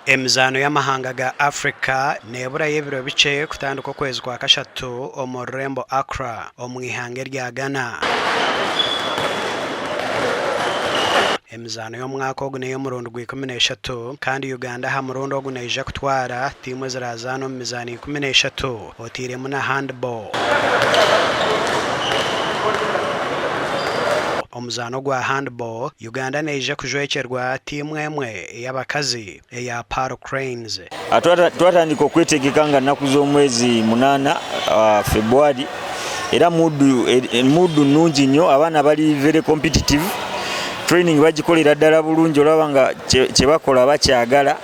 Emizaano y'amahanga ga Africa neeburayo ebiro bikye kutandika okwezi kwa kashatu omu rurembo Accra omu ihanga erya Ghana. Emizaano y'omwaka ogu n'ey'omurundi gwa 13 kandi Uganda aha murundi ogu neija kutwara tiimu eziraazaane omu mizaano 13 oteiremu na handball. Omuzaano gwa handball, Uganda neija kujwekyerwa tiimu emwe ey'abakazi eya Pearl Cranes. Twatandika okwetegeka nga nnaku z'omwezi munaana February era muudu nnungi nnyo abaana bali very competitive training bagikolera ddala bulungi olaba nga kye bakola bakyagala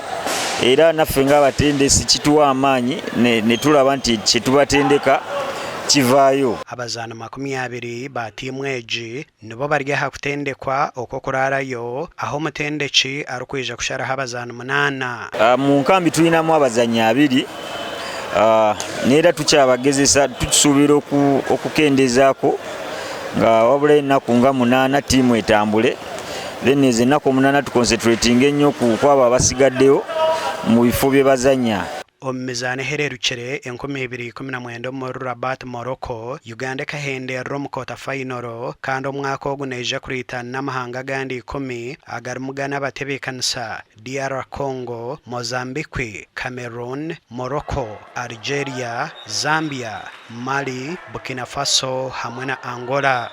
era naffe ng'abatendesi kituwa amaanyi ne tulaba nti kye tubatendeka kivaayo. Abazaani 20 ba tiimu egi Nibo bari aha kutendekwa okw'okuraarayo ahu omutendeki arikwija kusharaho abazaani munaana. Mu nkambi twinamu abazanyi abiri n'era tukyabagezesa tukisuubira okukendezaako nga wabulayo ennaku nga munaana ttiimu etambule then ezo ennaku omunaana tuconcentratinge nnyo ku kwabo abasigaddeyo mu bifo bye bazannya. Omu mizaano ehererukire 2019 omuri Rabat, Morocco, Uganda ekahenderera omu kota fayinoro kandi omwaka ogu neija kuriitana n'amahanga agandi ikumi agarimu Ghana abatebeekanisa, DR Congo, Mozambique, Cameroon, Morocco, Algeria, Zambia, Mali, Burkina Faso hamwe na Angola.